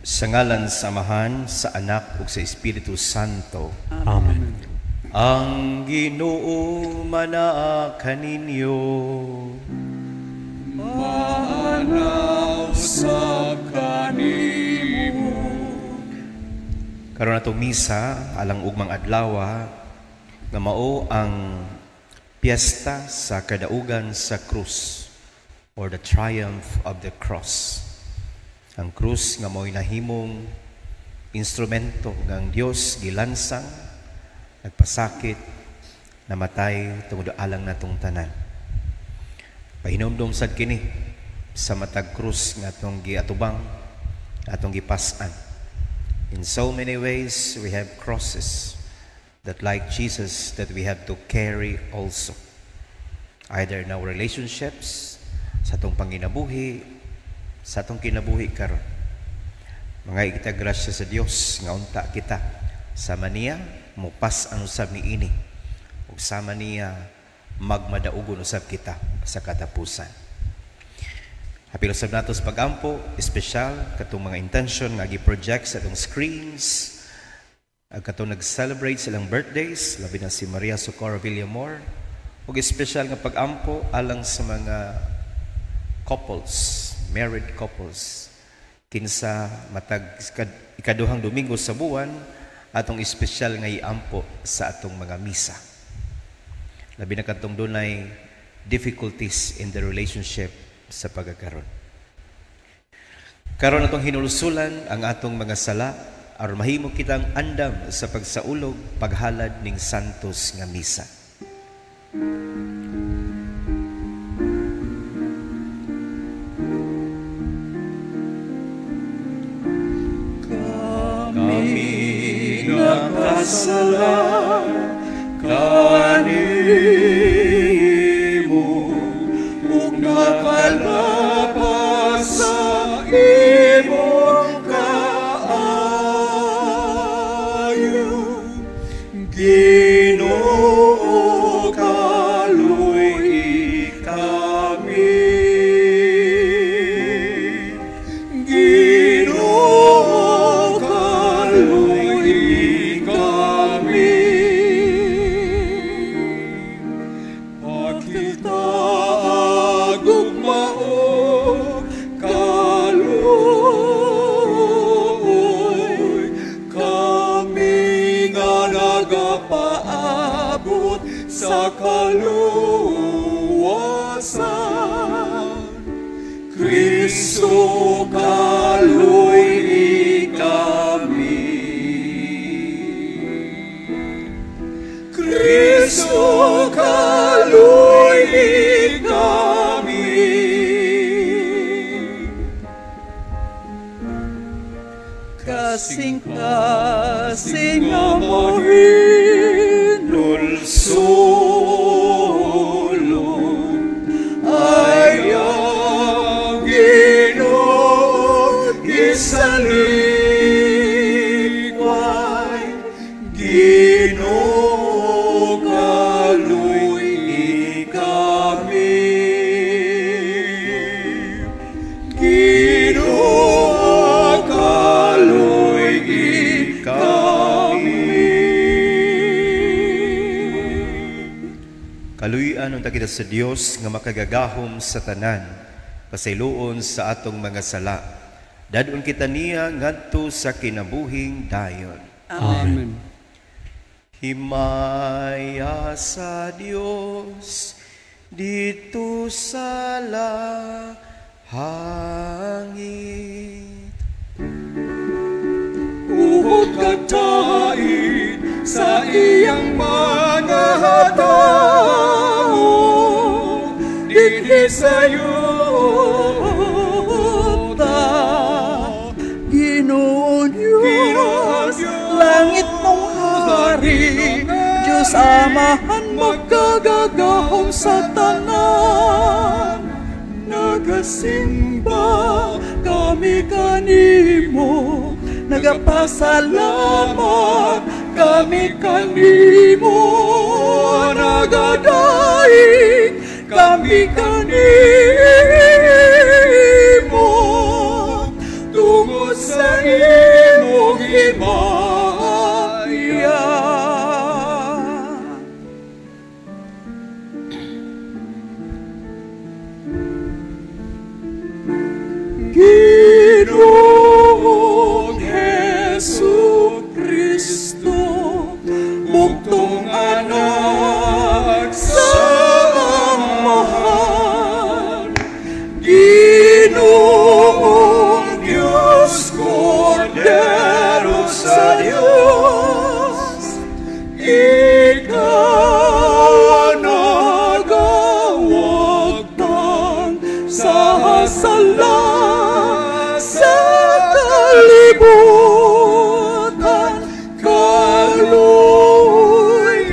Sa ngalan sa Amahan, sa Anak ug sa Espiritu Santo. Amen. Ang Ginoo manaa kaninyo. Maanaa usab kanimo. Karon atong misa alang ugmang adlaw nga mao ang piyesta sa kadaugan sa krus or the triumph of the cross. Ang krus nga mao'y nahimong instrumento nga ang Dios gilansang, nagpasakit, namatay tungod alang natong tanan. Pahinumdom sad kini sa matag krus nga atong giatubang, atong gipas-an. In so many ways, we have crosses that, like Jesus, that we have to carry also. Either in our relationships, sa atong panginabuhi, sa atong kinabuhi karon. Mga kita grasya sa Dios nga unta kita sama niya mupas-an usab niini ug sama niya magmadaugon usab kita sa katapusan. Hapil usab nato sa pagampo, espesyal katong mga intention nga gi-project sa atong screens, ag katong nag-celebrate silang birthdays, labi na si Maria Socorro Villamor, ug espesyal nga pagampo alang sa mga couples, married couples, kinsa matag ikaduhang Domingo sa buwan, atong espesyal nga iampo sa atong mga misa. Labi na katong dunay difficulties in the relationship sa pagkakaron. Karon atong hinulsulan ang atong mga sala aron mahimo kitang andam sa pagsaulog paghalad ning santos nga misa. Kami nakasala kanimo ug nakalapas sa imong kaayo. Ginoo, kaluy-i kami. Ginoo, kaluy-i kami. Pakita gugma ug kaluoy, kami nga nagapaabot sa kaluwasan. Kristo, kaluy-i kami. Kristo, kaluy-i kami. Kasing-kasing nga mahinulsulon ay ang Ginoo isalikway. Ginoo, kaluy-i kami. Ginoo, kaluy-i kami. Kaluy-an unta kita sa Dios nga makagagahom sa tanan, pasayloon sa atong mga sala. Dadon kita niya ngadto sa kinabuhing dayon. Amen. Himaya sa Dios didto sa langit. Ug kataid sa iyang mga tao dinhi sa Yuda. Ginoo Diyos, langit mong hari, Diyos Amahan, magkagagahom sa tanan. Nagasimba kami kanimo, nagapasalamat kami kanimo, nagadaig kami kanimo tungod sa sa imong himaya. Ginoong Hesus Kristo, bugtong anak sa Amahan, Ginoong Diyos, Kordero sa Diyos, ikaw ang nagawagtang sa sala sa kalibutan, kaluoy,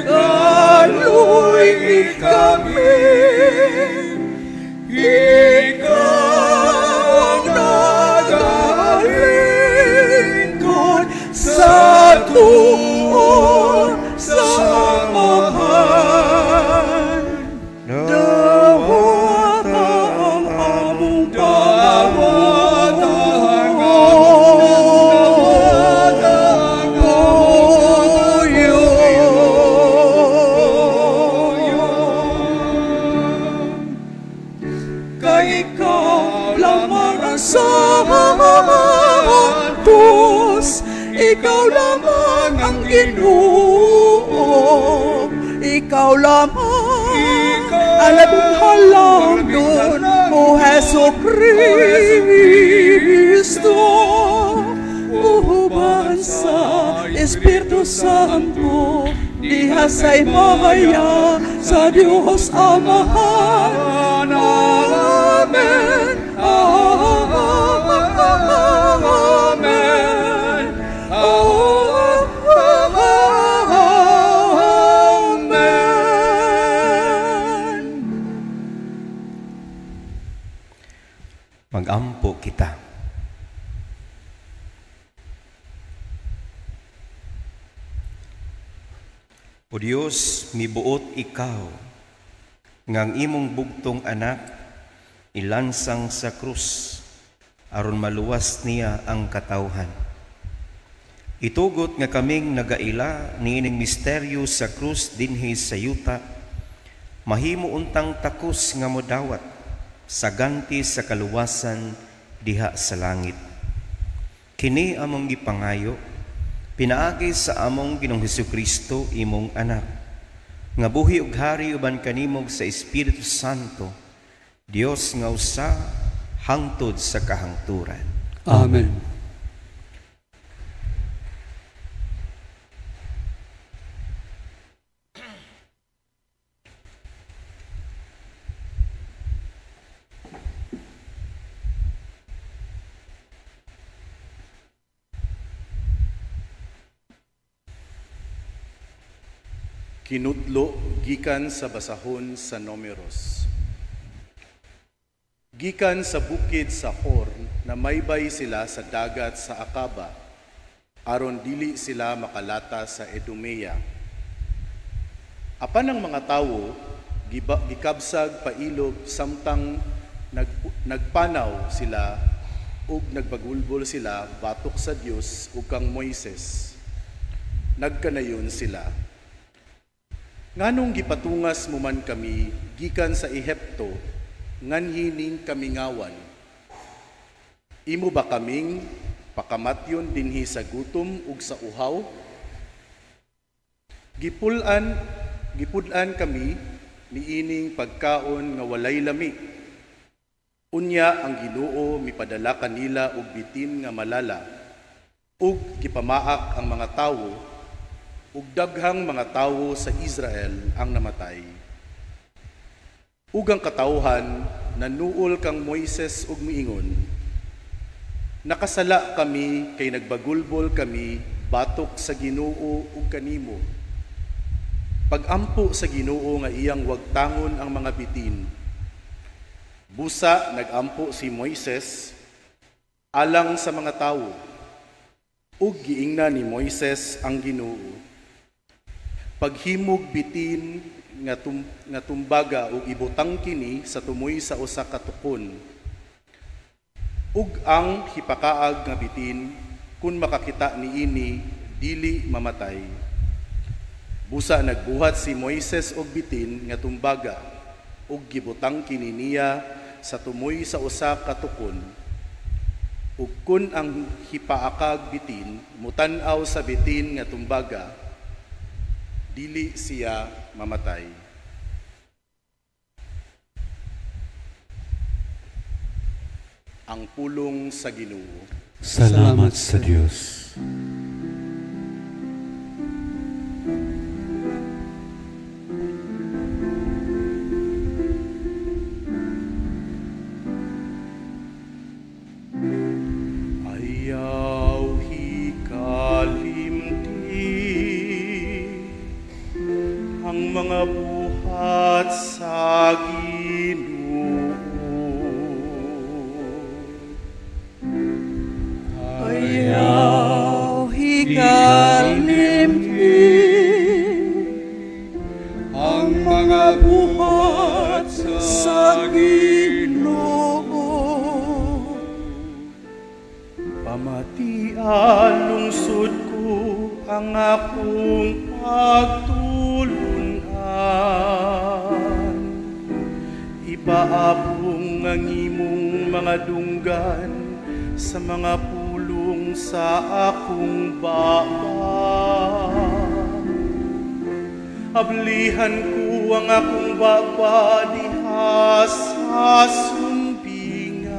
kaluoy kami. Ikaw ang nagalingkod sa tuon sa Amahan. Dawata ang among panguyo. Kay ikaw lamang ang santos, ikaw lamang ang Ginoo, ikaw lamang ang labing halangdon, O Hesu Kristo, uban sa Espiritu Santo, diha sa himaya sa Dios Amahan. Amen. Amen. Amen. Magampo kita. O Dios, mibuot ikaw nga ang imong bugtong anak ilansang sa krus aron maluwas niya ang katawhan. Itugot nga kaming nagaila niining misteryo sa krus dinhi sa yuta, mahimo untang takos nga modawat sa ganti sa kaluwasan diha sa langit. Kini among gipangayo pinaagi sa among Ginoong Hesukristo, imong anak, nga buhi ug hari uban kanimo sa Espiritu Santo, Dios nga usa hangtod sa kahangturan. Amen. Kinudlo gikan sa basahon sa Nomeros. Gikan sa bukid sa Hor na maybay sila sa dagat sa Akaba, aron dili sila makalata sa Edomea. Apan ang mga tawo gikabsag pailob samtang nagpanaw sila ug nagbagulbol sila batok sa Dios ug kang Moises. Nagkanayon sila. Nganong gipatungas mo man kami gikan sa Ehipto, nganhining kamingawan? Imo ba kaming pakamatyon dinhi sa gutom ug sa uhaw? Gipud-an kami niining pagkaon nga walay lami. Unya ang Ginoo mipadala kanila og bitin nga malala, ug gipamaak ang mga tawo, ug daghang mga tawo sa Israel ang namatay. Ug ang katawhan nanuol kang Moises ug miingon, nakasala kami kay nagbagulbol kami batok sa Ginoo ug kanimo. Pagampo sa Ginoo nga iyang wagtangon ang mga bitin. Busa nagampo si Moises alang sa mga tawo, ug giingna ni Moises ang Ginoo. Paghimog bitin nga tumbaga ug ibutang kini sa tumoy sa usa ka tukon. Ug ang hipakaag nga bitin, kun makakita niini, dili mamatay. Busa nagbuhat si Moises og bitin nga tumbaga, ug gibutang kini niya sa tumoy sa usa ka tukon. Ug kun ang hipaakag bitin mutan-aw sa bitin nga tumbaga, dili siya mamatay. Ang pulong sa Ginoo. Salamat sa Dios. Ayaw hikalimti ang mga buhat sa Ginoo. Ayaw hikalimti ang mga buhat sa Ginoo. Pamatian lungsod ko ang akong pagtulunan. Ipaabong ang imong mga dunggan sa mga pulong sa akong baba. Ablihan ko ang akong baba diha sa sumbingay.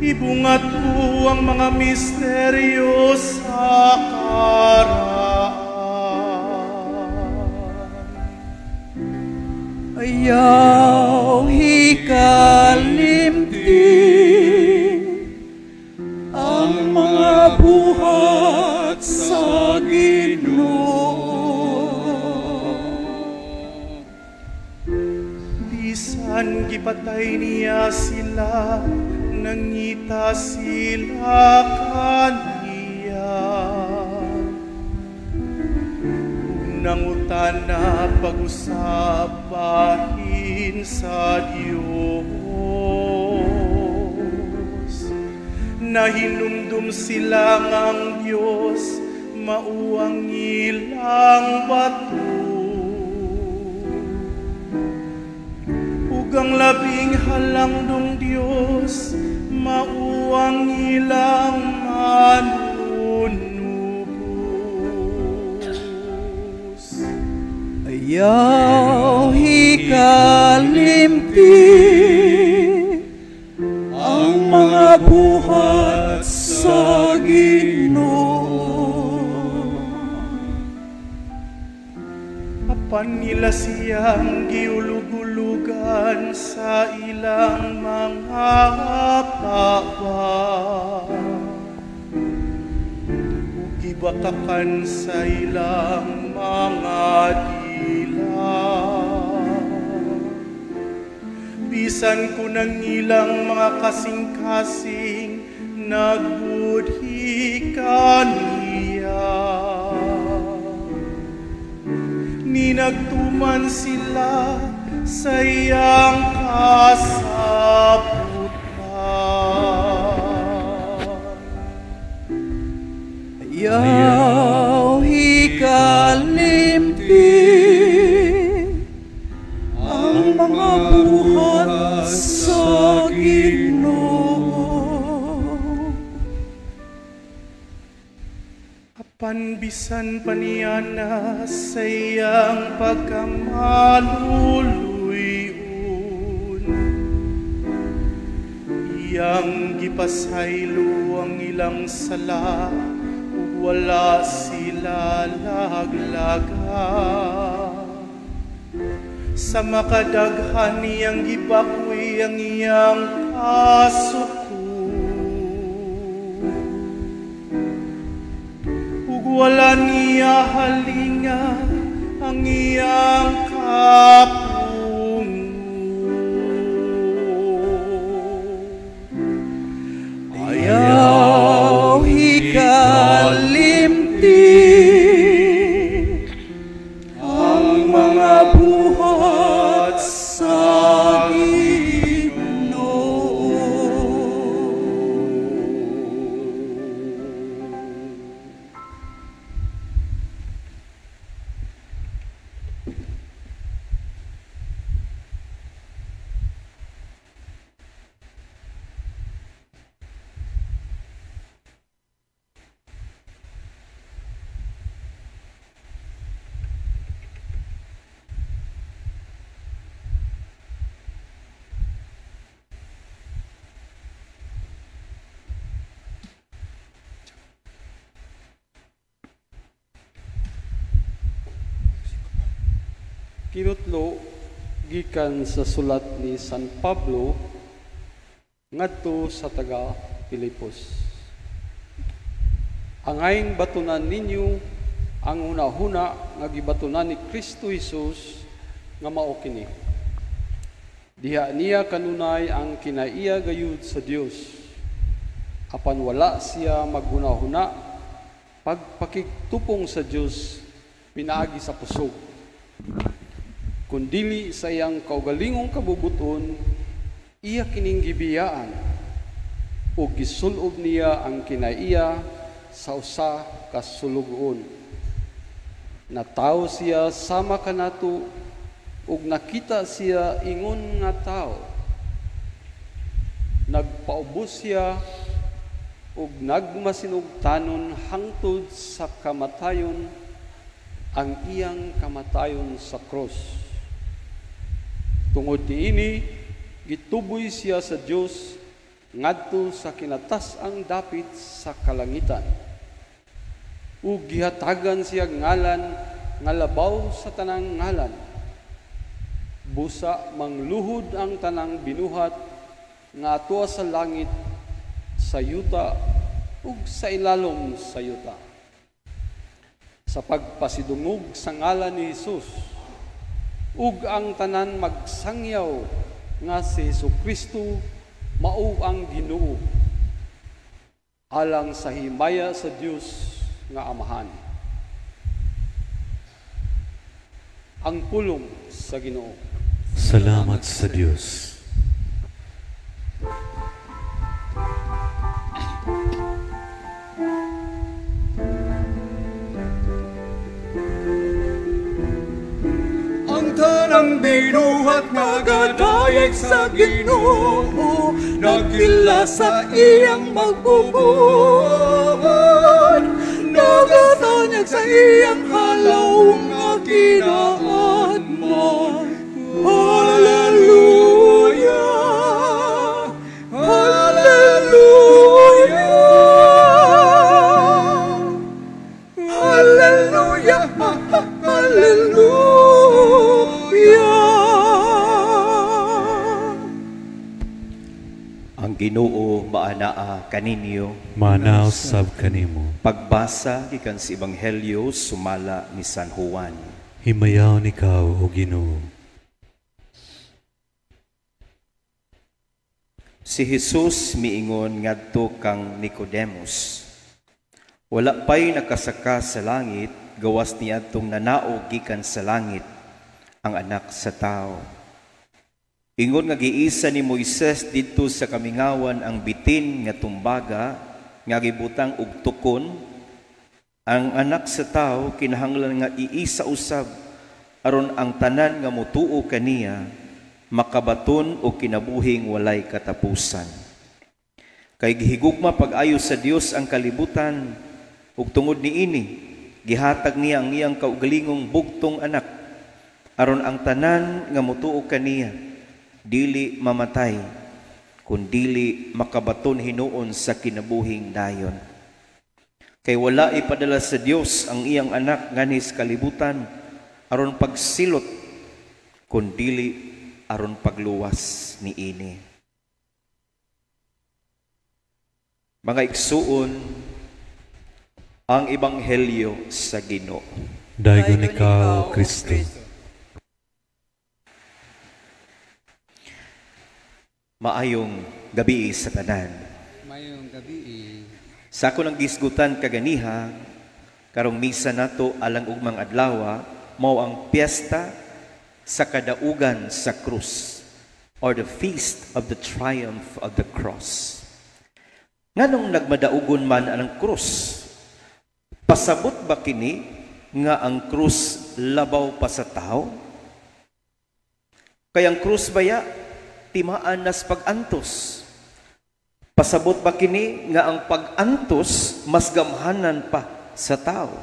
Ibungat ko ang mga misteryo sa karaan. Ayaw hikalimti ang mga buhat sa Ginoo. Bisan gipatay niya sila, nangita sila kaniya. Nangutana pag-usapahin sa Diyos. Nahinumdum sila ngang Diyos, mauang ilang bato. Ug ang labing halangdong Diyos, mauang ilang manunubos. Ayaw hikalimti ang mga buhat sa Ginoo. Apan nila siyang giulugulugan sa ilang mga baba, ug gibakakan sa ilang mga dila. Bisan kun ang ilang mga kasing-kasing nagbudhi kaniya, ninagtuman sila sa iyang kasabutan. Ayaw hikalimti ang mga buhat sa Ginoo. Apan bisan pa niya na sa iyang pagkamaluluyon, iyang gipasaylo ang ilang sala, ug wala sila laglaga. Sa makadaghan niyang gibakoy ang iyang kasuko, ug wala niya halinga ang iyang kapungo. Ayaw hikalimti ang mga buhat sa Ginoo. Kinutlo gikan sa sulat ni San Pablo ngadto sa taga Filipos. Angayng batunan ninyo ang hunahuna nga gibatunan ni Kristo Jesus nga mao kini. Diha niya kanunay ang kinaiya gayud sa Dios. Apan wala siya maghunahuna pagpakigtupong sa Dios pinaagi sa kusog, kundili sa iyang kaugalingong kabubuton, iya kining gibiyaan ug gisulob niya ang kinaiya sa usa ka sulugoon. Natawo siya sama kanato ug nakita siya ingon nga tawo. Nagpaubos siya ug nagmasinugtanon hangtod sa kamatayon, ang iyang kamatayon sa krus. Tungod niini, gituboy siya sa Dios ngadto sa kinatas-ang dapit sa kalangitan. Ug gihatagan siya ngalan nga labaw sa tanang ngalan. Busa mangluhod ang tanang binuhat nga atua sa langit, sa yuta ug sa ilalom sa yuta. Sa pagpasidungog sa ngalan ni Hesus, ug ang tanan magsangyaw nga si Hesukristo mao ang Ginoo, alang sa himaya sa Dios nga Amahan. Ang pulong sa Ginoo. Salamat sa Dios. Ang tanang binuhat nga gadayeg sa Ginoo, nagpila sa iyang magbubuhat, nagatanyag sa iyang halaw nga kinaatman. Hallelujah! Hallelujah! Hallelujah! Hallelujah! Ang Ginoo maanaa kaninyo. Manaw sab kanimo. Pagbasa gikan sa Ebanghelyo sumala ni San Juan. Himayaw ikaw, o Ginoo. Si Jesus miingon ngadto kang Nicodemus. Wala pa'y nakasaka sa langit, gawas niadtong nanaog gikan sa langit ang anak sa tao. Ingon nga giisa ni Moises didto sa kamingawan ang bitin nga tumbaga nga gibutang og tukon, ang anak sa tao kinahanglan nga iisa usab aron ang tanan nga motuo kaniya makabaton og kinabuhing walay katapusan. Kay gihigugma pag-ayo sa Dios ang kalibutan, ug tungod niini gihatag niya ang iyang kaugalingong bugtong anak aron ang tanan nga motuo kaniya dili mamatay, kundili makabaton hinuon sa kinabuhing dayon. Kay wala ipadala sa Dios ang iyang anak nganhi sa kalibutan aron pagsilot, kundili aron pagluwas niini. Mga igsuon, ang ebanghelyo sa Ginoo. Daygon ikaw, Kristo. Maayong gabi sa tanan. Maayong gabi. Sa ako ng gisgutan kaganiha, karong misa nato alang ugmang adlawa, mao ang piyesta sa kadaugan sa krus, or the feast of the triumph of the cross. Nganong nagmadaugon man ang krus? Pasabot ba kini nga ang krus labaw pa sa tao? Kay ang krus baya timaan nas pag-antos. Pasabot ba kini nga ang pag-antos mas gamhanan pa sa tao?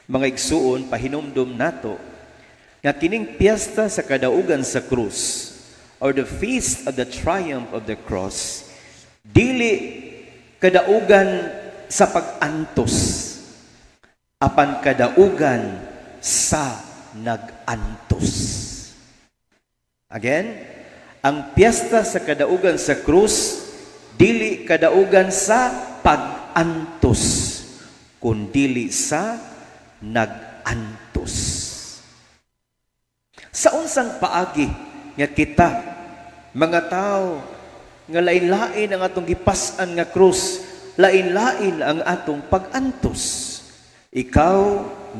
Mga igsuon, pahinumdum nato nga kining piyesta sa kadaugan sa krus, or the feast of the triumph of the cross, dili kadaugan sa pag-antos, apan kadaugan sa nagantos. Again, ang piyesta sa kadaugan sa krus dili kadaugan sa pag-antos, kundili sa nagantos. Sa unsang paagi nga kita mga tao nga lain-lain ang atong gipas-an nga krus, lain-lain ang atong pag-antos. Ikaw,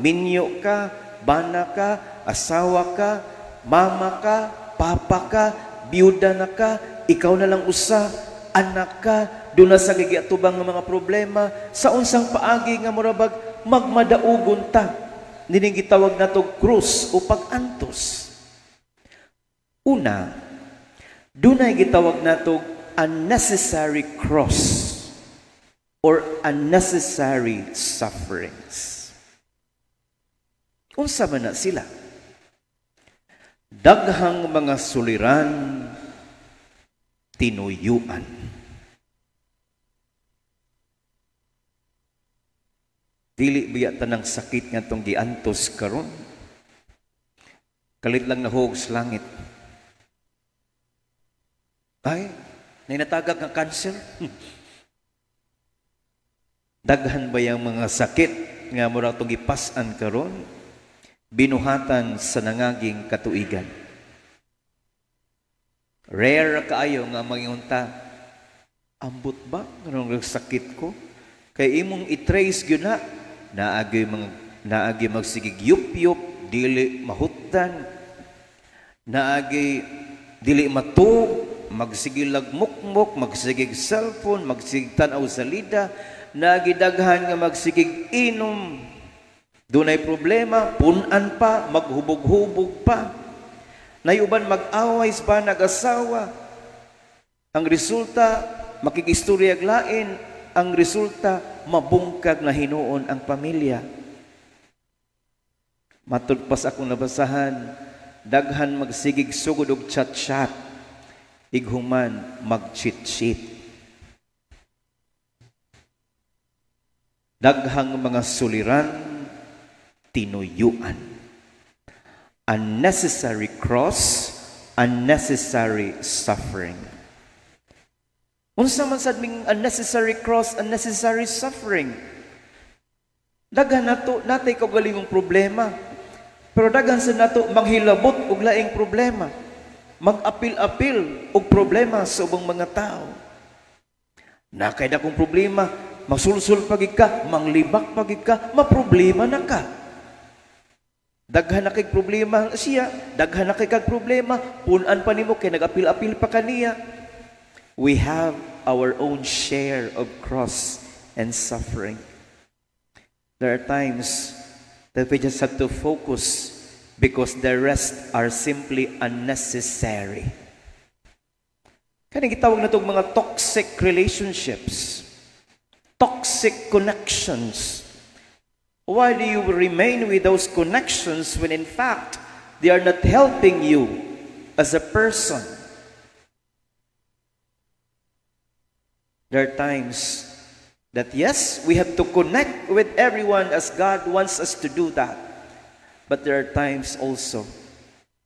minyo ka, bana ka, asawa ka, mama ka, papa ka, biyuda na ka, ikaw na lang usa, anak ka, doon na sa gigiatubang nga mga problema, sa unsang paagi nga murabag magmadaugon ta, nining gitawag nato krus o pag-antos. Una, dunay gitawag nato unnecessary cross or unnecessary sufferings. Unsa man na sila? Daghang mga suliran, tinuyuan. Dili biya tanang sakit nga itong giantos karon. Kalit lang nahog sa langit. Ay, nainatagag nga cancer. Daghan ba yung mga sakit nga mura itong gipas-an karon? Binuhatan sa nangaging katuigan. Rare kaayo nga mangingunta, ambot ba nganong sakit ko? Kay imong i-trace gyud na, naagi magsigig yup-yup, dili mahutdan, naagi dili matug, magsigig lagmukmok, magsigig cellphone, magsigig tan-aw sa lida, naagi daghan nga magsigig inom. Dunay problema, punan pa, maghubog-hubog pa. Nayuban mag-away ba nag-asawa. Ang resulta, makikistoryag lain. Ang resulta, mabungkag na hinuon ang pamilya. Matud pas akong nabasahan, daghan magsigig sugod og chat-chat, ighuman mag-cheat-cheat. Daghang mga suliran, tinuyuan. Unnecessary cross, unnecessary suffering. Unsa man sad ming unnecessary cross, unnecessary suffering? Daghan nato natay kaugalingong problema. Pero daghan sad nato manghilabot og laing problema. Mag-apil-apil og problema sa ubang mga tao. Nakay dakong problema, masulsul pagid ka, manglibak pagid ka, maproblema na ka. Daghan na kay problema siya, daghan na kay kag problema, punan pa nimo kay nag-apil-apil pa kaniya. We have our own share of cross and suffering. There are times that we just have to focus because the rest are simply unnecessary. Kani gitawag na itong mga toxic relationships, toxic connections. Why do you remain with those connections when in fact they are not helping you as a person? There are times that yes, we have to connect with everyone as God wants us to do that. But there are times also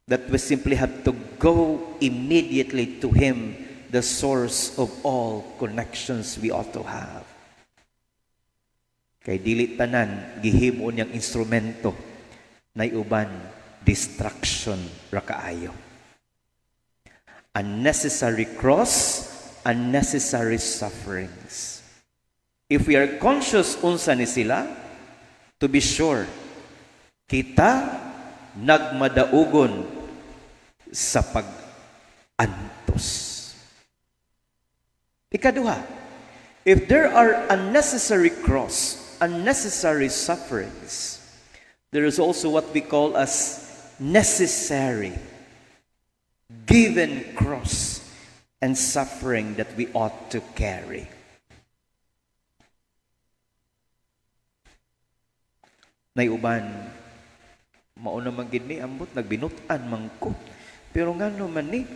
that we simply have to go immediately to Him, the source of all connections we ought to have. Kay dili tanan gihimo niyang instrumento nay uban distraction ra kaayo. Unnecessary cross, unnecessary sufferings. If we are conscious unsa ni sila, to be sure, kita nagmadaugon sa pag-antos. Ikaduha, if there are unnecessary cross, unnecessary sufferings, there is also what we call as necessary, given cross and suffering that we ought to carry. Nayuban, mauna man gid ni ambot, nagbinut-an man ko. Pero ngano man ni,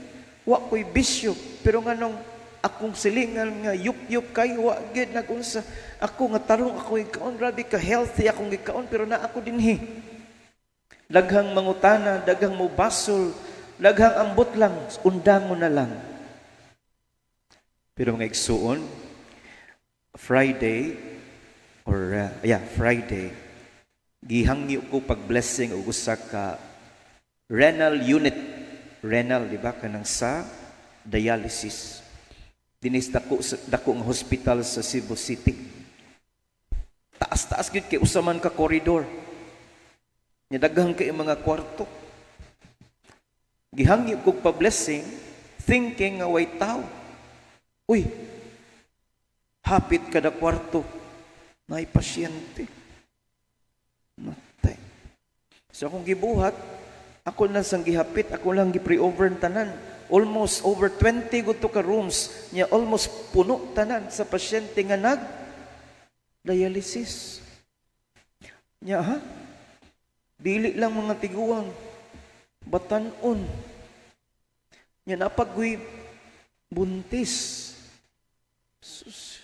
wa ko'y bisyo, pero nganong akong silingan nga yup-yup kay wa gid nagunsa. Ako nga tarong ako ikaon, grabe ka healthy akong gikaon, pero na ako dinhi. Daghang mangutana, daghang mubasol, daghang ambot lang, undangon na lang. Pero, mga igsuon, Friday or yeah, Friday, gihangyo ko pag blessing og usa ka renal unit. Renal, di ba, kanang sa dialysis. Dinis dako sa dako nga hospital sa Cebu City. Taas-taas gyud kay usa man ka koridor. Nya daghan kay mga kwarto. Gihangyo kog pa-blessing thinking nga way tao. Uy, hapit kada kwarto naay pasyente. Matay. So akong gibuhat, ako na sang gihapit, ako lang gi-pray-over tanan. Almost over 20 gud ka rooms niya, almost puno tanan sa pasyente nga nag dialysis. Nya ha? Dili lang mga tiguang, batan-on. Nya napagwi buntis. Sus.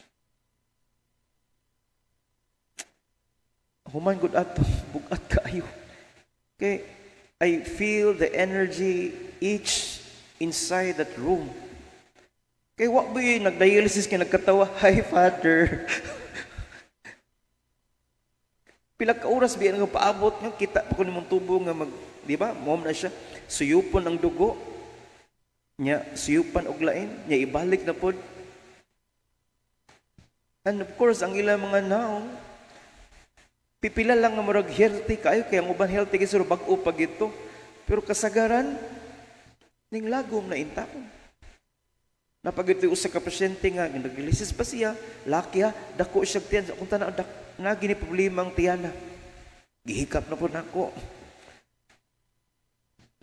Human gud ato, bugat kaayo. Kay I feel the energy each inside that room. Kay wa ba yung nag-dialysis kay nagkatawa, "Hi, Father." Pila ka oras biya nga paabot nga kita pa ko nimong tubo nga mag, di ba? Mom na siya. Suyupon ang dugo. Nya suyupan og lain, nya ibalik na pod. And of course, ang ilang mga naong, pipila lang nga murag healthy kaayo, kay ang uban healthy kay bag-o pa gito. Pero kasagaran ning lagom na intawon. Napagito usa ka pasyente nga nag-dialysis pa siya, laki ha, dako siya tiyan. Kung tanaw na gini problema ang tiyana. Gihikap na po nako.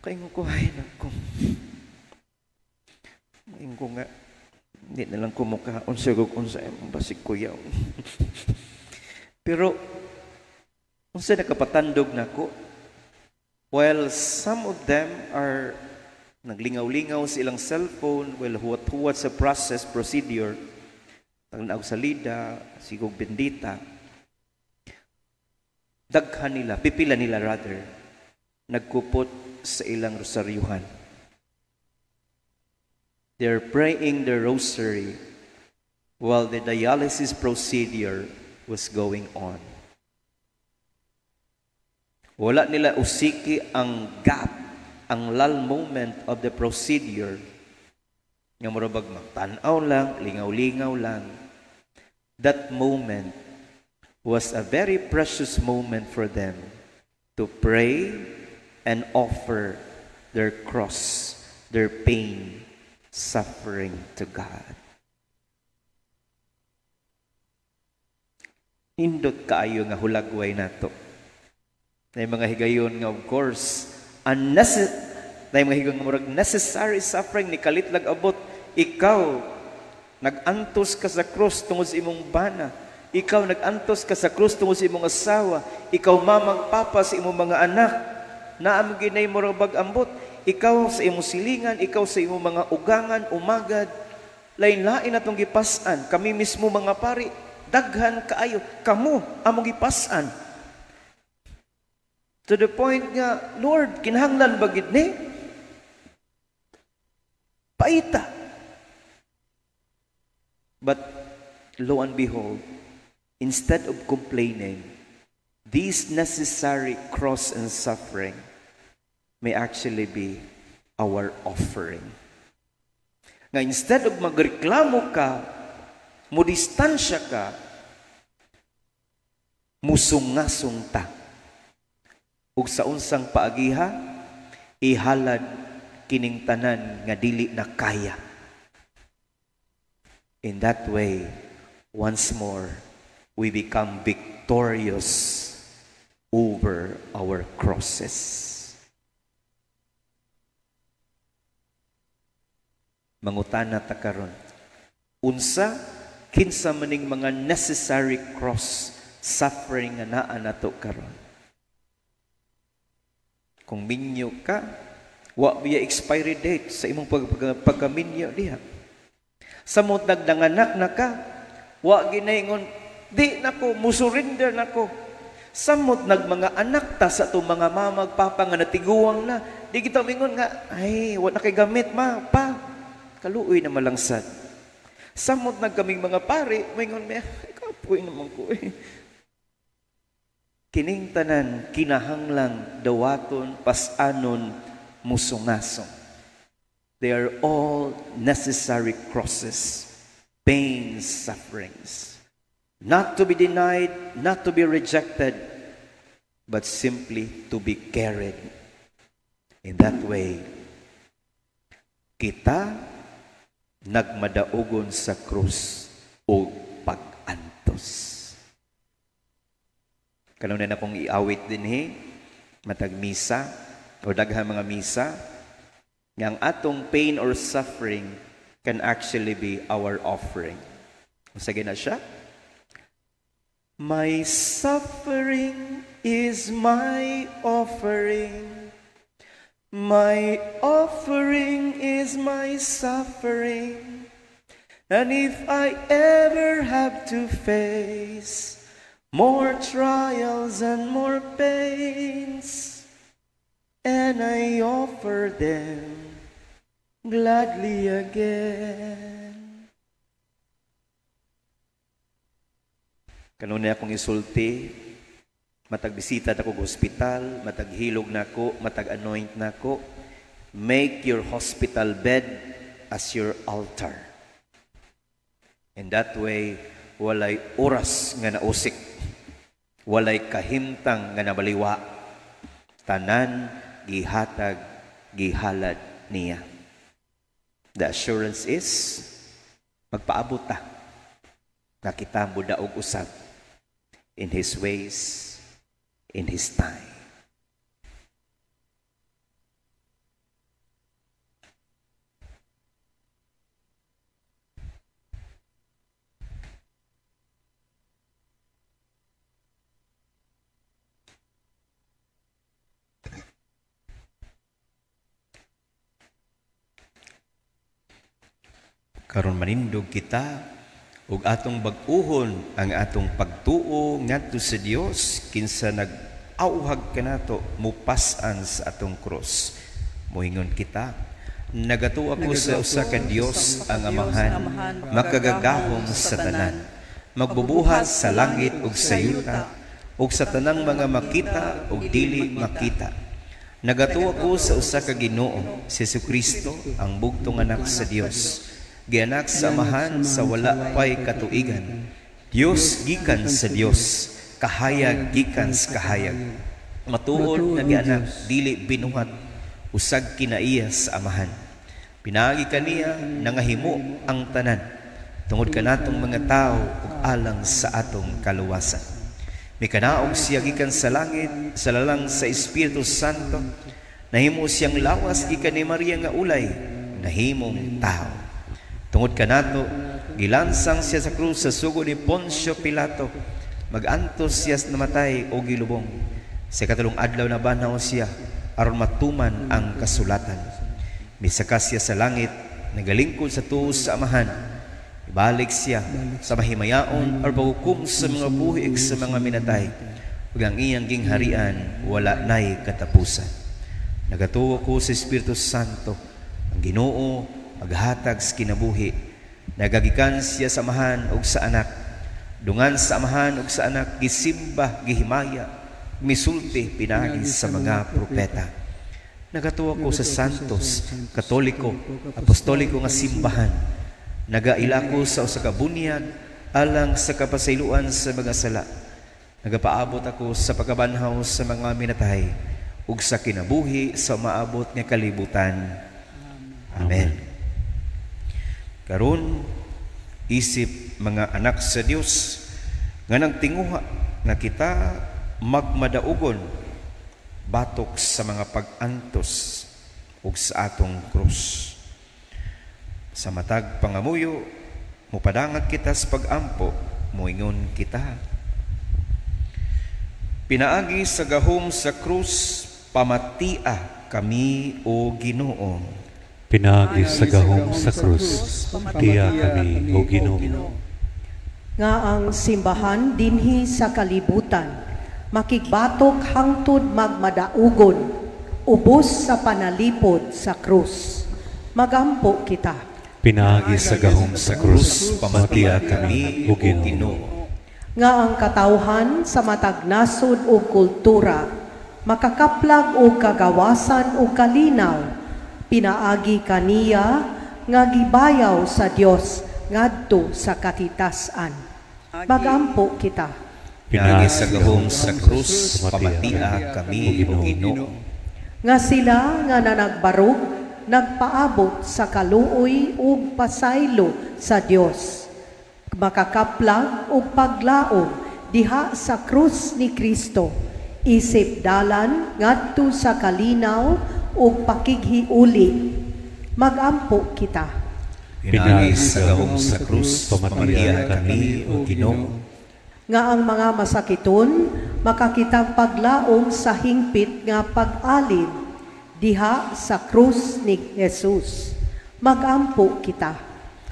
Kay ko, ay nako. Ingon ko nga, hindi na lang ko mukaon sa unsa basig kuyaw. Pero unsa nakapatandog nako? While some of them are naglingaw-lingaw sa ilang cellphone, while huwat-huwat sa process, procedure, tagnaog sa lida, sigog bendita, daghan nila, pipila nila rather, nagkupot sa ilang rosaryuhan. They're praying the rosary while the dialysis procedure was going on. Wala nila usiki ang gap, ang lull moment of the procedure. Nga murabag magtan-aw lang, lingaw-lingaw lang. That moment was a very precious moment for them to pray and offer their cross, their pain, suffering to God. Hindot kaayo nga hulagway nato. Nay mga higayon nga, of course, unnecessary, nay mga higayon nga murag necessary suffering ni kalit lag abot. Ikaw nag-antos ka sa krus tungod sa imong bana. Ikaw nag-antos ka sa krus tungod sa imong asawa. Ikaw, mamang papa, sa imong mga anak. Naam ginay murag bag ambot. Ikaw sa imong silingan, ikaw sa imong mga ugangan, umagad. Lain-lain atong gipas-an. Kami mismo mga pari, daghan kaayo. Kamo among gipas-an. To the point nga, "Lord, kinahanglan ba gid ni? Paita." But lo and behold, instead of complaining, these necessary cross and suffering may actually be our offering. Nga instead of magreklamo ka, mudistansya ka, musungasong ta. Ug sa unsang paagiha, ihalad kining tanan nga dili na kaya. In that way, once more, we become victorious over our crosses. Mangutana ta karon, unsa kinsa maning mga necessary cross suffering nga naa nato karon? Kung minyo ka, wa biya expiry date sa imong pagkaminyo diha. Samot nagdanganak na ka, wa ginaingon, "Di nako, musurrender nako." Samot nag mga anak ta sa atong mga mama ug papa nga natiguang na. Di kita mingon nga, ay, wa na kay gamit, ma, pa. Kaluoy na malangsad. Samot nag kaming mga pari, mingon mi, ay, kapoy naman ko eh. Kining tanan, kinahanglang dawaton, pasanon, musungasong. They are all necessary crosses, pains, sufferings. Not to be denied, not to be rejected, but simply to be carried. In that way, kita nagmadaugon sa krus o pag-antos. Kanunay na kong iawit din matag misa o daghang mga misa, nga ang atong pain or suffering can actually be our offering. Sige na siya. My suffering is my offering. My offering is my suffering. And if I ever have to face more trials and more pains, and I offer them gladly again. Kanunay akong isulti, matag bisita na ko hospital, matag hilog na ko, matag anoint na ko. Make your hospital bed as your altar. In that way, walay oras nga nausik, walay kahimtang nga nabaliwa. Tanan gihatag, gihalad niya. The assurance is, magpaabot ta, na kita modaog usab in His ways, in His time. Karon manindog kita ug atong bag-uhon ang atong pagtuo ngadto sa Dios kinsa nag-auhag kanato mupas-an sa atong krus. Moingon kita, nagatuo ako sa usa ka Dios ang Amahan, makagagahom sa tanan, magbubuhat sa langit ug sa yuta ug sa tanang mga makita ug dili makita. Nagatuo ako sa usa ka Ginoo, si Jesucristo, ang bugtong anak sa Dios, gianak sa Amahan sa wala pa'y katuigan. Dios gikan sa Dios, kahayag gikan sa kahayag. Matuod nga gianak, dili binuhat, usag kinaiya sa Amahan. Pinaagi kaniya nangahimo ang tanan, tungod kanatong mga tao ug alang sa atong kaluwasan. Mikanaog siya gikan sa langit, sa lalang sa Espiritu Santo. Nahimo siyang lawas gikan ni Maria nga ulay, nahimong tao. Tungod kanato, gilansang siya sa krus sa sugo ni Poncio Pilato. Magantos siya namatay o gilubong. Sa katulong adlaw na banhaw siya aron matuman ang kasulatan. Misaka siya sa langit, nagalingkod sa tuos sa Amahan. Ibalik siya sa mahimayaon or paghukom sa mga buhi sa mga minatay. Ug ang iyang gingharian wala nay katapusan. Nagatuo ko sa Espiritu Santo, ang Ginoo maghatag sa kinabuhi. Nagagikan siya sa Amahan ug sa Anak. Dungan sa Amahan ug sa Anak, gisimba, gihimaya, misulti pinaagi sa mga propeta. Nagatuo ko sa Santos, Katoliko, Apostoliko nga simbahan. Nagaila ko sa usa ka bunyag alang sa kapasayloan sa mga sala. Nagapaabot ako sa pagkabanhaw sa mga minatay ug sa kinabuhi sa maabot nga kalibutan. Amen. Karon isip mga anak sa Dios nga nagtinguha nga kita magmadaugon batok sa mga pag-antos ug sa atong krus. Sa matag pangamuyo, mupadangat kita sa pag-ampo, moingon kita. Pinaagi sa gahom sa krus, pamatia kami o Ginoo. Pinaagi sa gahom sa krus, pamatia kami o Ginoo. Nga ang simbahan dinhi sa kalibutan, Makigbatok hangtod magmadaugon, ubos sa panalipod sa krus. Magampo kita. Pinaagi sa gahom sa krus, pamatiya kami, o Ginoo. Nga ang katawhan sa matag nasod ug kultura, makakaplag og kagawasan ug kalinaw, pinaagi kaniya nga gibayaw sa Dios ngadto sa katitas-an. Magampo kita. Pinaagi sa gahom sa krus, pamatia kami, o Ginoo. Nga sila nga nanagbarog, nagpaabot sa kaluoy ug pasaylo sa Dios. Makakaplag ug paglaom diha sa krus ni Kristo, isip dalan ngadto sa kalinaw ug pakighiuli. Magampo kita. Pinaagi sa gahom sa krus, pamatia kami, o Ginoo. Nga ang mga masakiton makakitang paglaom sa hingpit nga pag-alin diha sa krus ni Jesus. Magampo kita.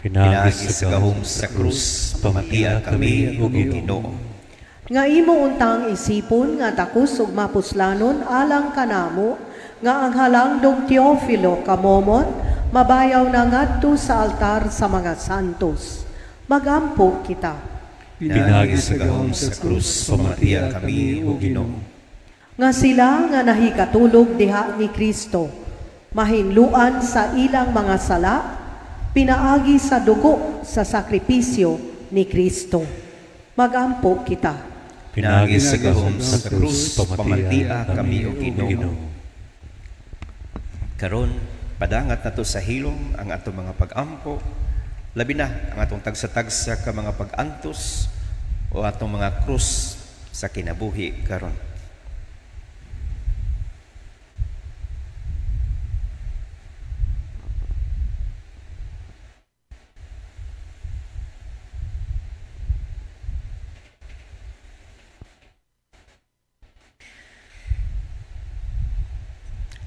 Pinaagi sa gahom sa krus, pamatia kami, o Ginoo. Nga imo untang isipon nga takos ug mapuslanon alang kanamo nga ang halangdong Teofilo kamomot mabayaw na ngadto sa altar sa mga santos. Magampo kita. Pinaagi sa gahom sa krus, pamatiya kami, o Ginoo. Nga sila nga nahikatulog diha ni Kristo, mahinluan sa ilang mga sala, pinaagi sa dugo sa sakripisyo ni Kristo. Magampo kita. Pinaagi sa gahom sa krus, pamatiya kami, o Ginoo. Karon, padangat nato sa hilom ang atong mga pag-ampo, labi na ang atong tagsa-tagsa ka mga pag-antos o atong mga krus sa kinabuhi karon.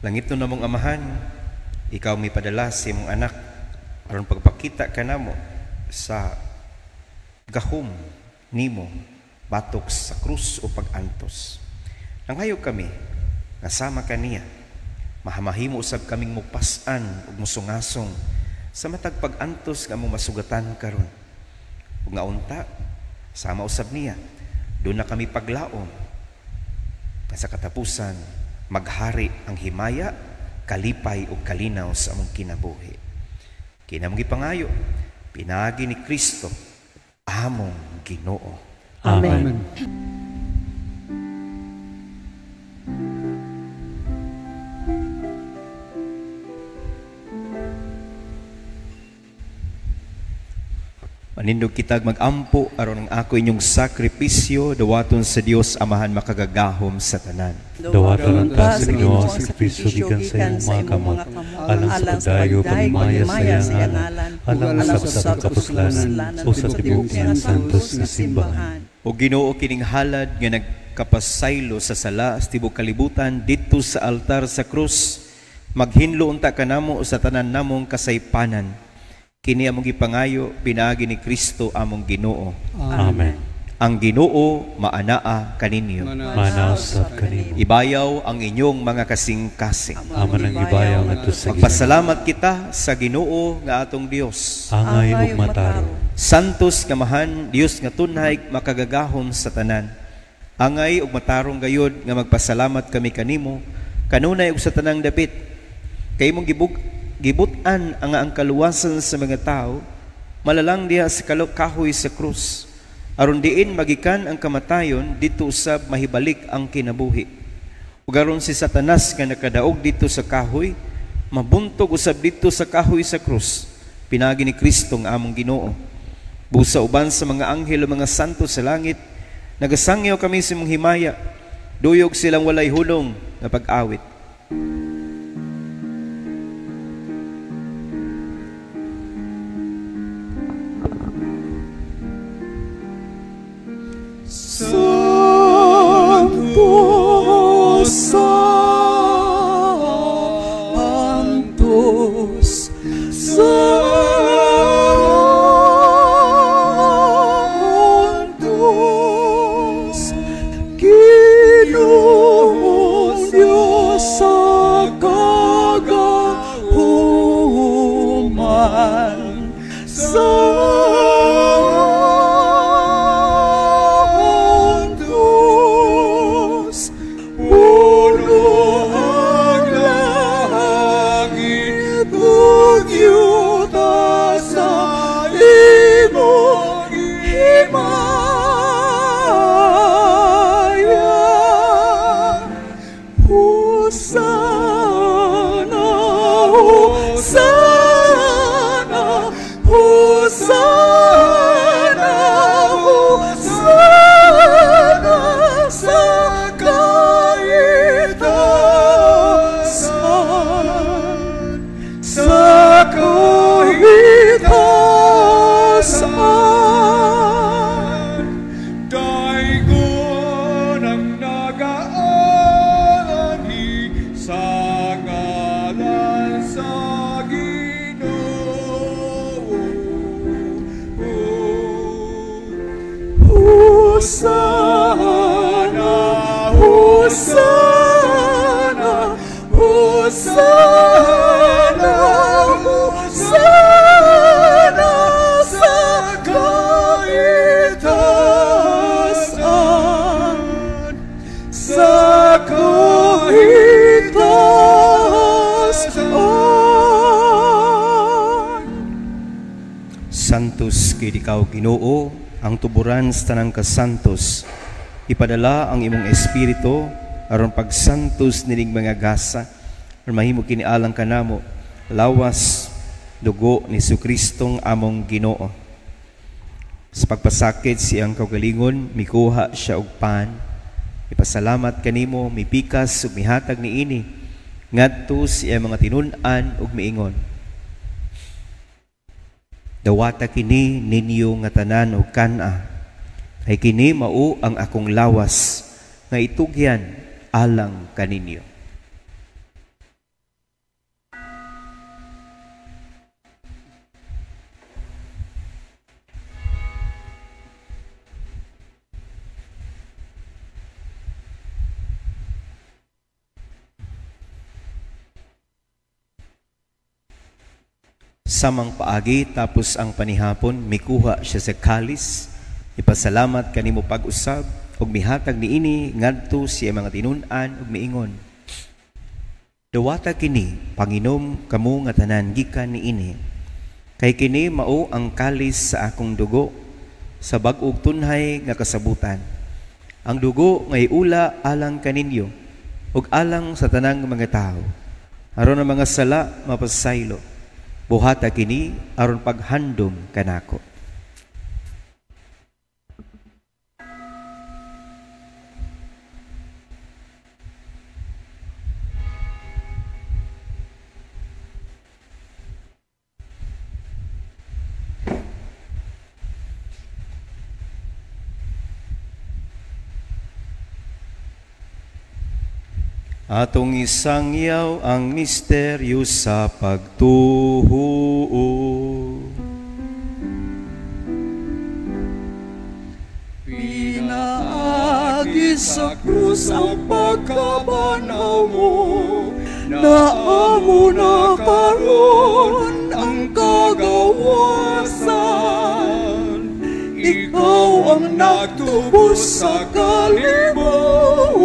Langit no namong Amahan, ikaw may padala sa imong anak aron pagpakita kanamo sa gahom nimo batok sa krus o pag-antos. Nangayo kami nga sama kaniya, mahamahimo usab kaming mupas-an ug musungasong sa matag pag-antos nga among masugatan karon. Ug nga unta sama usab niya, doon na kami paglaom nga sa katapusan maghari ang himaya, kalipay ug kalinaw sa among kinabuhi. Kinamong gipangayo, pinaagi ni Kristo, among Ginoo. Amen. Manindog kitag magampo aron ang ako inyong sakripisyo dawaton sa Dios Amahan makagagahom sa tanan. Dawaton ta sa Ginoo ang sakripisyo gikan sa imong mga kamot, alang sa pagdayo pagmaya sa iyang ngalan, alang sa kapuslanan o sa tibuok ng santos nga simbahan. O Ginoo, kining halad nga nagkapasaylo sa sala sa tibuok kalibutan didto sa altar sa krus, maghinlo unta kanamo sa tanan namong kasaypanan. Kini among gipangayo pinaagi ni Kristo among Ginoo. Amen. Ang Ginoo maanaa kaninyo. Maanaa usab kanimo. Ibayaw ang inyong mga kasing-kasing. Aman ang ibayaw ngadto sa Ginoo. Magpasalamat kita sa Ginoo nga atong Dios. Angay ug matarong. Santos nga Amahan, Dios nga tunhay makagagahom sa tanan. Angay ug matarong gayod nga magpasalamat kami kanimo kanunay ug sa tanang dapit. Kay imong gibut-an ang kaluwasan sa mga tao, malalang diha sa kahoy sa krus, aron diin magikan ang kamatayon, dito usab mahibalik ang kinabuhi. Ug aron si Satanas nga nakadaog dito sa kahoy, mabuntog usab dito sa kahoy sa krus, pinaagi ni Kristo ang among Ginoo. Busa uban sa mga anghel o mga santo sa langit, nagasangyaw kami sa imong himaya, duyog silang walay hulong nga pag-awit. Santo, Santos, Santos, Ginoo Hosana, Hosana, Hosana, Hosana sa kaitaasan, sa kaitaasan. Santos kay ikaw Ginoo, ang tuburan sa tanang kasantos. Ipadala ang imong espiritu aron pagsantos nining mga gasa, aron mahimo kini alang kanamo lawas dugo ni Jesukristong among Ginoo. Sa pagpasakit siyang kaugalingon, mikuha siya og pan. Ipasalamat kanimo, mipikas ug mihatag niini ngadto sa iyang mga tinun-an ug miingon: Dawata kini ninyo nga tanan og kan-a, kay kini mao ang akong lawas nga itugyan alang kaninyo. Samang paagi tapos ang panihapon, mikuha siya sa kalis, ipasalamat kanimo pag-usab ug mihatag niini ngadto sa mga tinun-an ug miingon: Dawata kini, panginom kamo nga tanan gikan niini, kay kini mao ang kalis sa akong dugo sa bag-ong tunhay nga kasabutan. Ang dugo ngay ula alang kaninyo ug alang sa tanang mga tawo, aron ang mga sala mapasaylo. Buhata kini aron paghandom kanako. Atong isangyaw ang misteryo sa pagtuo. Pinaagi sa krus ang pagkabanaw mo, naamo na karon ang kagawasan. Ikaw ang nagtubos sa kalibutan,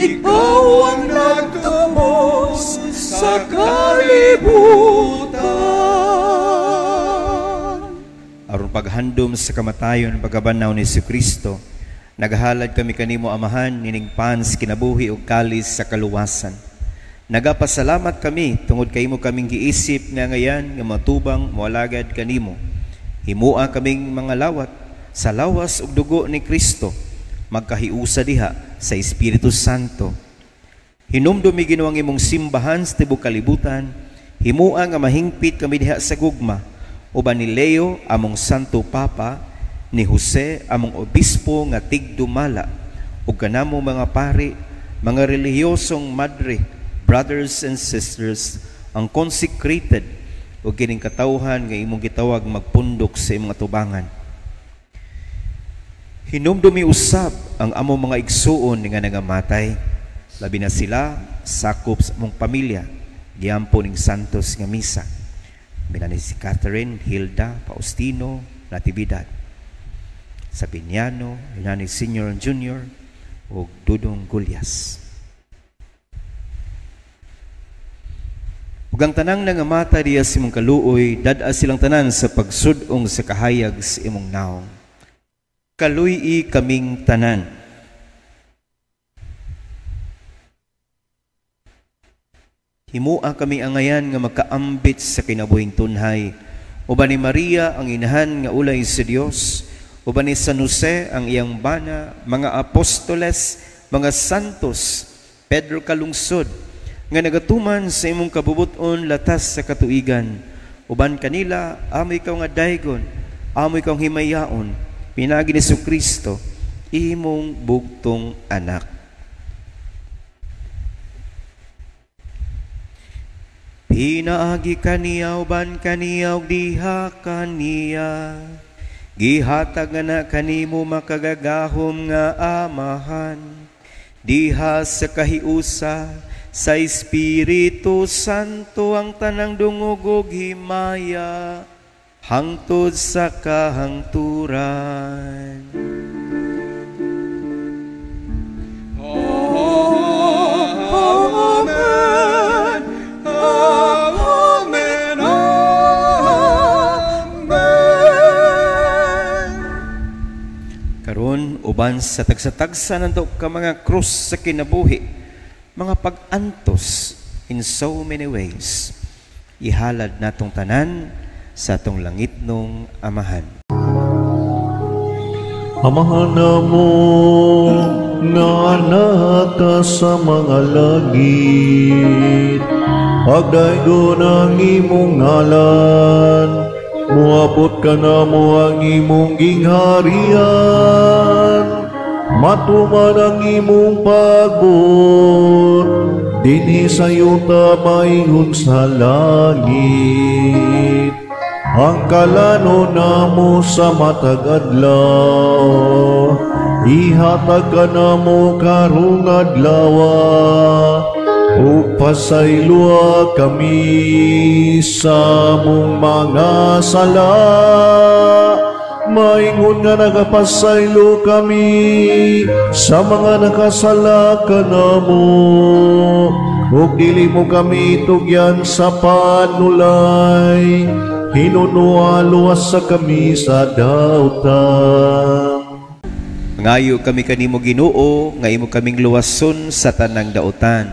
ikaw ang nagtubos sa kalibutan. Aron paghandom sa kamatayon pagkabanaw ni Jesucristo, naghalad kami kanimo Amahan nining pans kinabuhi ug kalis sa kaluwasan. Nagapasalamat kami tungod kay imo kaming giisip nga ngayan nga matubang moalagad kanimo. Himua kaming mga lawat sa lawas ug dugo ni Kristo, magkahiusa diha sa Espiritu Santo. Hinumdumi Ginoo ang imong simbahan sa tibuok kalibutan, himua nga mahingpit kami diha sa gugma, uban ni Leo among Santo Papa, ni Jose among obispo nga tigdumala, ug kanamo mga pari, mga relihiyosong madre, brothers and sisters, ang consecrated ug kining katawhan nga imong gitawag magpundok sa imong atubangan. Hinumdumi usab ang among mga igsuon nga nangamatay, labi na sila sakop sa among pamilya, giampo ning Santos nga misa. Bila ni si Catherine, Hilda, Faustino, Natividad, Sabiniano, Hernani Senior and Junior, ug Dudong Gulyas. Ug ang tanang nangamatay diya sa imong kaluoy, dad-a silang tanan sa pagsud-ong sa kahayag sa imong naong. Kaluy-i kaming tanan. Himua kami angayan nga magkaambit sa kinabuhing tunhay. Uban ni Maria ang inahan nga ulay sa Dios, uban ni San Jose ang iyang bana, mga apostoles, mga santos, Pedro Kalungsod, nga nagatuman sa imong kabubuton latas sa katuigan. Uban kanila, amo ikaw nga daygon, amo ikaw himayaon, pinaagi ni Jesucristo, imong bugtong anak. Pinaagi kaniya, uban kaniya, ug diha kaniya, Gihatag nga na kanimo makagagahom nga Amahan, diha sa kahiusa sa Espiritu Santo ang tanang dungog ug himaya hangtod sa kahangturan. Amen. Amen. Amen. Karon uban sa tagsa-tagsa nanto ka mga krus sa kinabuhi, mga pag-antos in so many ways, ihalad natong tanan sa atong langitnong Amahan. Amahan namo nga naka sa mga langit, pagdaygon ang imong ngalan, muabot ka namo ang imong gingharian, matuman ang imong pagbuot, dinhi sa yuta maingon sa langit. Ang kalano namo sa matag adlaw, ihatag ka namo karong adlaw, ug pasayloa kami sa among mga sala, maingon nga nagapasaylo kami sa mga nakasala kanamo, ug dili mo kami tugyan sa panulay, hinunua luwas sa kami sa dautan. Mangayo kami kanimo Ginoo nga imo kaming luwason sa tanang dautan.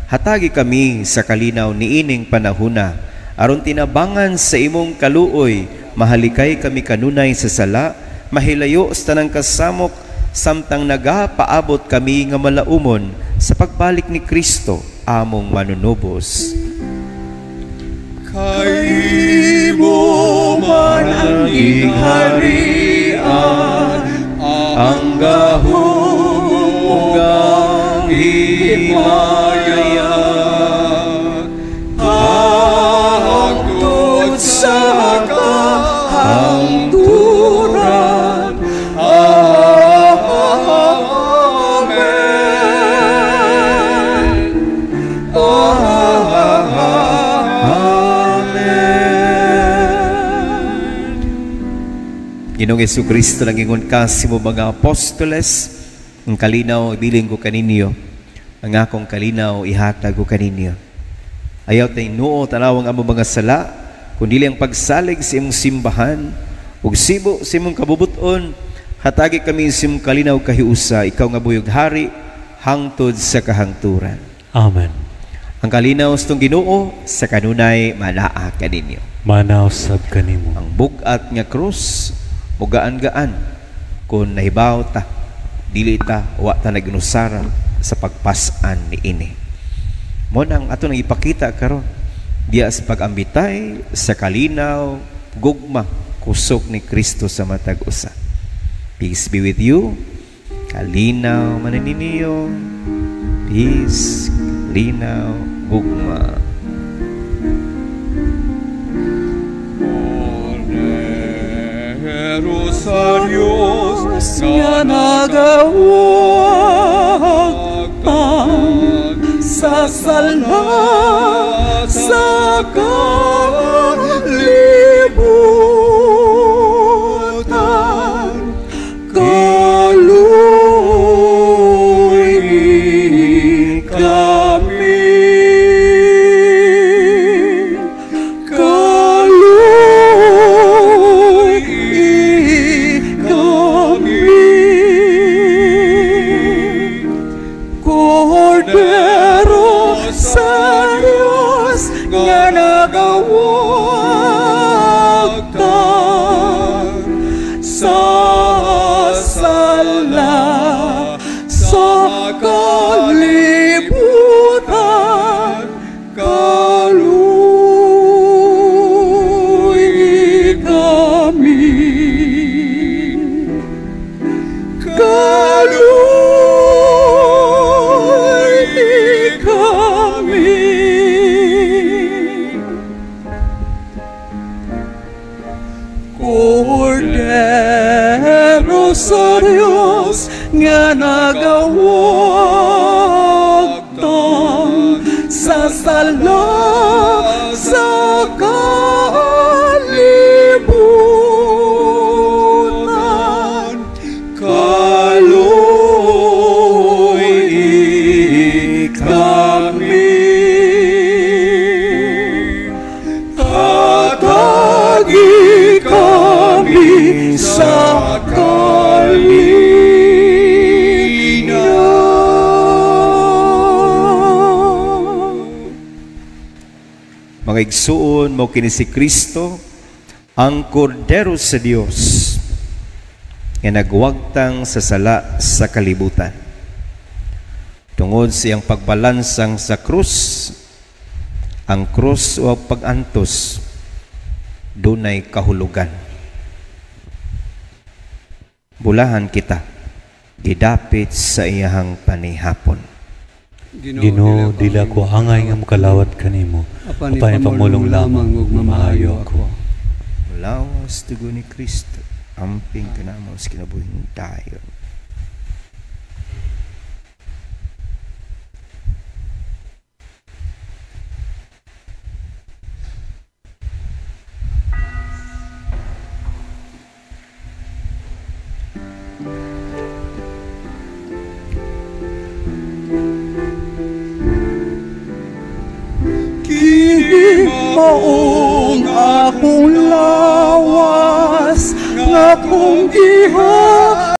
Hatagi kami sa kalinaw niining panahuna, aron tinabangan sa imong kaluoy, mahalikay kami kanunay sa sala, mahilayo sa tanang kasamok, samtang nagapaabot kami nga malaumon sa pagbalik ni Kristo among manunubos. Kay mo man ang gingharian, ang gahom ug ang himaya, hangtod sa kahangturan. Amen. Amen. Ginoong Jesucristo, nangingon ka sa imong mga apostoles, ang kalinaw ibilin ko kaninyo, ang akong kalinaw ihatag ko kaninyo. Ayaw tayo noo tanawang among mga sala, kundi ang pagsalig sa imong simbahan, ug sibo sa imong kabubuton, hatagi kami sa imong kalinaw kahiusa, ikaw nga buyog hari, hangtod sa kahangturan. Amen. Ang kalinaw sa itong Ginoo sa kanunay manaa kaninyo. Manaw sab kanimo. Ang bug-at nga krus mugaan-gaan kung nahibaw ta, dili ta, wa ta naginusara sa pagpas-an niini. Mo nang ato nang ipakita karon diya sa pag-ambitay sa kalinaw, gugma, kusog ni Kristo sa matag usa. Peace be with you. Kalinaw manininiyo. Peace, kalinaw, gugma. Cordero sa Dios nga nagawagtang sa sala sa kalibutan, kaluoy kami, kaluoy kami. Cordero sa Dios nga nagawagtang sa sala sa kalibutan, kaluoy kami, kaluoy kami. Cordero sa Dios nga nagawagtang sa sala sa kalibutan. Kaluoy kami, hatagi kami sa kalinaw. Mga igsuon, mao kini si Kristo, ang Kordero sa Dios nga nagwagtang sa sala sa kalibutan. Tungod sa iyang pagbalansang sa krus, ang krus o ang pag-antos dunay kahulugan. Bulahan kita, gidapit sa iyahang panihapon. Ginoo, dili ako angay nga mokalawat kanimo, apan ipamulong lamang ug mamaayo ako. Lawas dugo ni Kristo, amping kanamo sa kinabuhing dayon. Kini maong akong lawas nga akong giha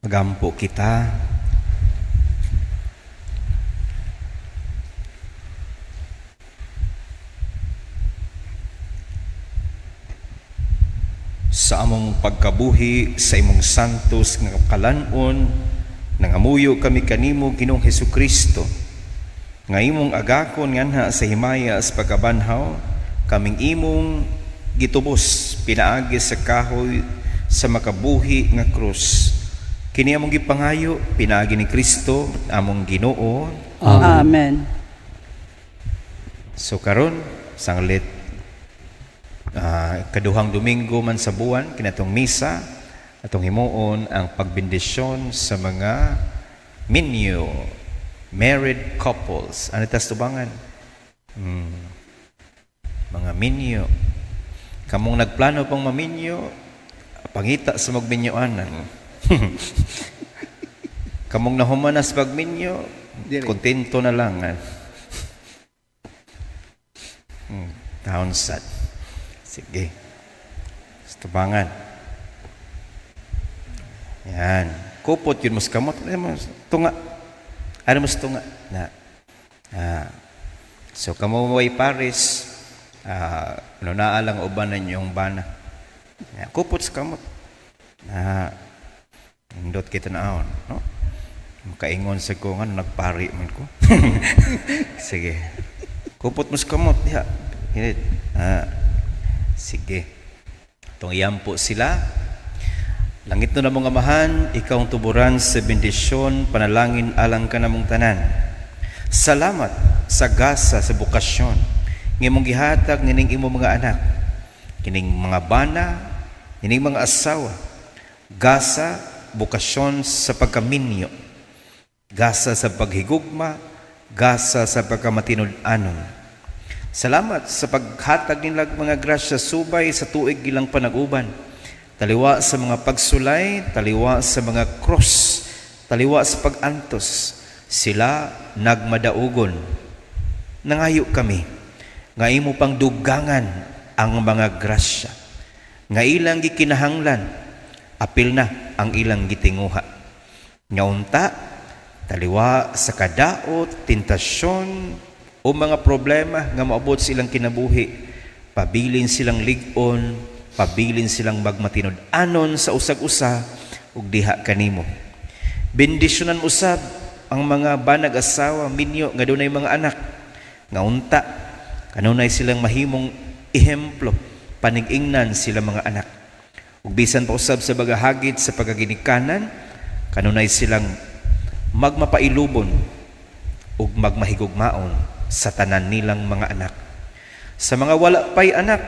Magampo kita. Sa among pagkabuhi sa imong santos nga kalan-on, nangamuyo kami kanimo, Ginoong Hesukristo, nga imong agakon nganha sa himaya sa pagkabanhaw, kaming imong gitubos pinaagi sa kahoy sa makabuhi nga krus. Kini among gipangayo pinaagi ni Kristo among Ginoo. Amen. Amen. So karon sanglit kaduhang Domingo man sa buwan kinatong misa atong himuon ang pagbendisyon sa mga minyo, married couples. Ano tas tubangan? Mga minyo. Kamong nagplano pang maminyo, pangita sa magminyoanan. Kamong nahumanas pagminyo, kontento na lang. Taon sad. Sige. Tubangan. Yan. Kupot yun mas kamot. Tunga. Ano mas tunga? Na. So, kamo way Paris, ano naalang ubanan yung bana. Yan. Kupot sa kamot. Na. Indot kita naon, no? Makaingon sa ko nga nagpari man ko. Sige. Kupot mas kamot diha. Hinit. Sige. Itong iyampo sila. Langit no namong Amahan, ikaw ang tuburan sa bendisyon, panalangin alang ka namong tanan. Salamat sa gasa sa bukasyon nga imong gihatag nining imong mga anak, kining mga bana, kining mga asawa. Gasa bukasyon sa pagkaminyo, gasa sa paghigugma, gasa sa pagkamatinud-anon. Salamat sa paghatag nilang mga grasya subay sa tuig ilang panaguban. Taliwa sa mga pagsulay, taliwa sa mga cross, taliwa sa pag-antos, sila nagmadaugon. Nangayo kami, nga imo pang dugangan ang mga grasya, nga ilang gikinahanglan, apil na ang ilang gitinguha. Nga unta, taliwa sa kadaot, tentasyon, o mga problema nga maabot silang kinabuhi, pabilin silang lig-on, pabilin silang magmatinud-anon sa usag-usa ug diha kanimo. Bendisyonan usab ang mga banag asawa minyo nga dunay mga anak, nga unta kanunay silang mahimong ehemplo panig-ingnan sila mga anak. Ug bisan pa usab sa bagahagit sa pagaginikanan, kanunay silang magmapailubon ug magmahigugmaon sa tanan nilang mga anak. Sa mga wala pay anak,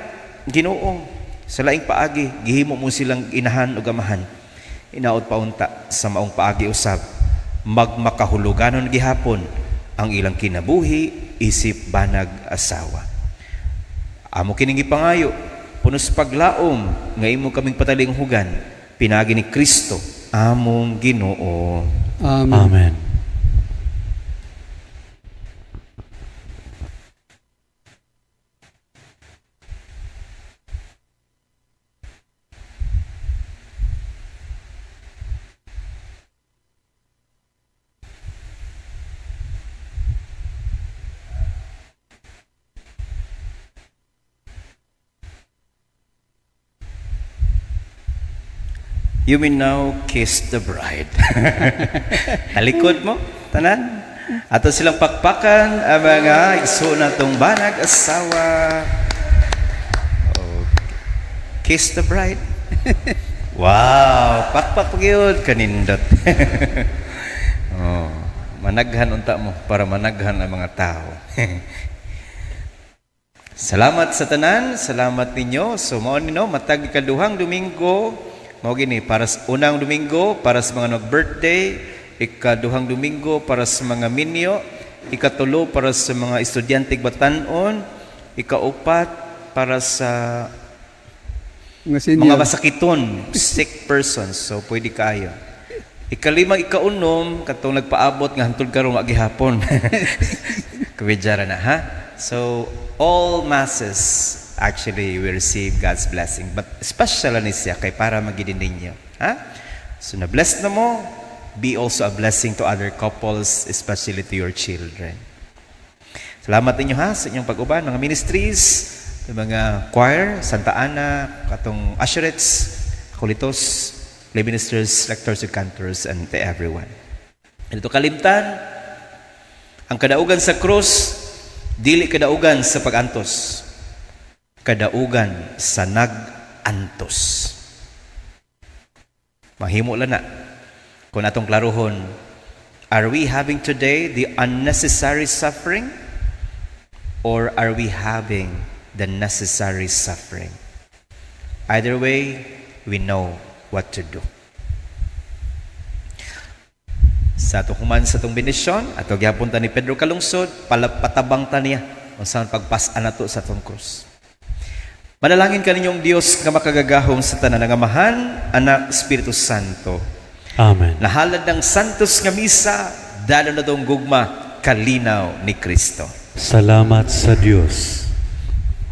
Ginoo, sa laing paagi, gihimo mo silang inahan o gamahan. Inaot paunta sa maong paagi usab, magmakahuluganon gihapon ang ilang kinabuhi isip banag asawa. Amo kining gipangayo, punos paglaom nga imo kaming patalinghugan, pinaagi ni Kristo among Ginoo. Amen. Amen. You may now kiss the bride. Talikod mo, tanan. Ato silang pakpakan ang mga igsoon natong banag asawa. Okay. Kiss the bride. Wow, pakpak gyud kanindot. Oh, managhan unta mo para managhan ang mga tao. Salamat sa tanan, salamat ninyo. So mao ni no, matag ikaduhang Domingo. Mao gini para sa unang Domingo para sa mga nag-birthday, ikaduhang Domingo para sa mga minyo, ikatulo para sa mga estudyante batan-on, ikaupat para sa mga masakiton, sick persons. So pwede kayo. Ikalima, ikaunom, katong nagpaabot nga hantod karon gihapon. Kuwidyara na ha. So all masses actually we receive God's blessing, but special ni siya kay para magidin ninyo. Ha? So na-bless na mo, be also a blessing to other couples, especially to your children. Salamat ninyo ha sa inyong pag-uban, mga ministries, sa mga choir, Santa Ana, katong usherates, Acolitos, lay ministers, lectors, and cantors, and to everyone. Dito kalimtan, ang kadaugan sa krus, dili kadaugan sa pag-antos, kadaugan sa nag-antos. Mahimo lang na. Kung atong klaruhon, are we having today the unnecessary suffering or are we having the necessary suffering? Either way, we know what to do. Sa atong human sa atong bendisyon, ato gihapon ta ni Pedro Kalungsod, patabang ta niya unsa pagpas-an nato sa atong krus. Manalangin kaninyong Dios nga makagagahom sa tanan nga Amahan, Anak, Espiritu Santo. Amen. Nahalad ng Santos nga Misa, dalo na tong gugma, kalinaw ni Kristo. Salamat sa Dios.